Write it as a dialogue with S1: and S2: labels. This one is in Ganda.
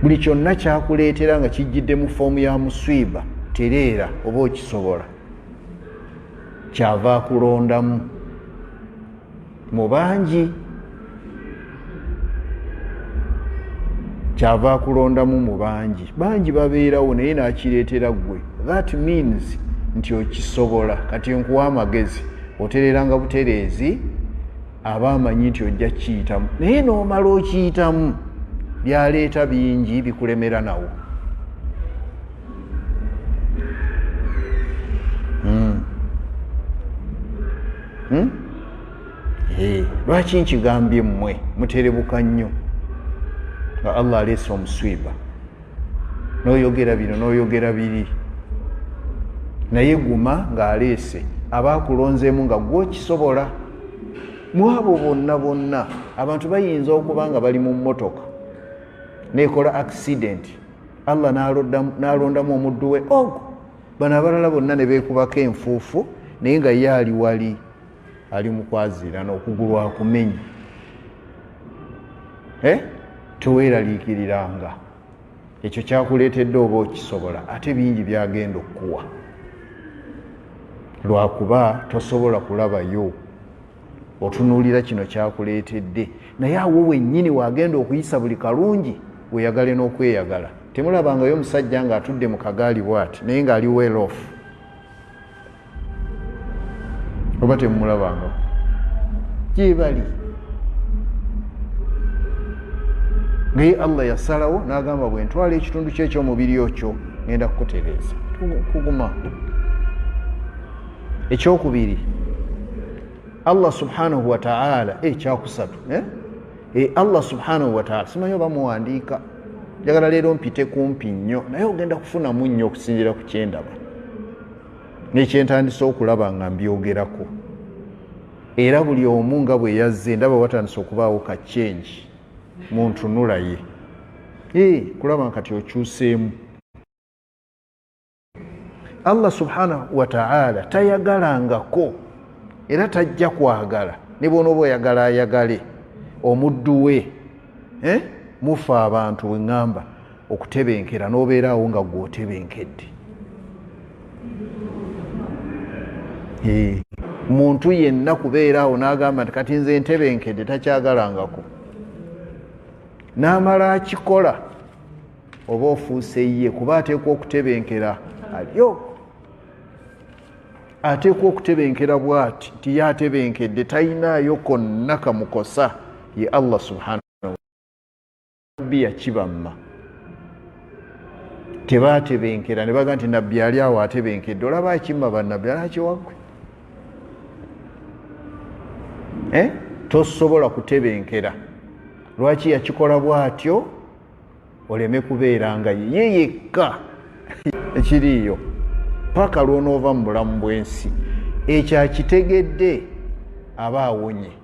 S1: Buli kyonna kyakuleetera nga kijjidde mu foomu ya muswiba, tereera oba okisobola. Kyava akulondamu mu bangi, kyava akulondamu mu bangi. Bangi babeerawo naye n'akireetera ggwe. That means nti okisobola. Kati nkuwa amagezi, otereeranga butereezi, aba amanyi nti ojja kukiyitamu, naye n'omala okiyitamu, byaleeta bingi bikulemera nawo. Lwaki nkigambye mmwe muterebuka nnyo nga Allah aleese omuswiba, n'oyogera bino n'oyogera biri, naye guma ng'aleese aba akulonzeemu nga gwokisobola. Mu abo bonna bonna abantu bayinza okuba nga bali mu mmotoka nekola accident, Allah n'alondamu omuddu we ogwo, bano abalala bonna ne beekubako enfuufu, naye nga ye ali wali ali mu kwaziirana, okugulu akumenye. Teweeraliikiriranga, ekyo kyakuleetedde oba okisobola, ate bingi byagenda okukuwa lwakuba tosobola kulabayo, otunuulira kino kyakuleetedde. Naye awo wennyini wagenda okuyisa buli kalungi, weyagale n'okweyagala. Temulabangayo omusajja ng'atudde mu kagaali bwati naye ng'ali well off? Oba temumulabangako? Gyebali. Naye Allah yasalawo n'agamba, bwe ntwala ekitundu kye ekyomubiri okyo, ngenda kukutereeza. Kuguma. Ekyokubiri, Allah subhanahu wataala, ekyakusatu, eh? Allah subhanahu wataala, simanyi oba muwandiika, njagala leero mpite kumpi nnyo, naye ogenda kufunamu nnyo okusinziira ku kyendaba nekyentandise okulaba nga mbyogerako. Era buli omu nga bwe yazze, ndaba watandise okubaawo ka change mu ntunula ye, kulaba kati okyuseemu. Allah subhanahu wataala tayagalangako era tajja kwagala, ne bwonooba oyagala ayagale omuddu we, eh? Mufa abantu weŋŋamba okutebenkera n'obeeraawo nga gwe otebenkedde. Muntu yenna kubeeraawo n'agamba nti kati nze ntebenkedde, takyagalangako, n'amala akikola, oba ofuuse ye, kuba ateekwa okutebenkera, alyo ateekwa okutebenkera bwati nti ye atebenkedde, talinaayo konna kamukosa, ye Allah subhanahu. Nabbi yakibamma, tebatebenkera ne baga nti nabbi ali awo atebenkedde. Olaba akimma bannabbi alakiwaggwe, eh? Tosobola kutebenkera. Lwaki yakikola bwatyo? Oleme kubeera nga ye yekka ekiriiyo paka lwonoova mu bulamu bw'ensi. Ekyo akitegedde aba awonye.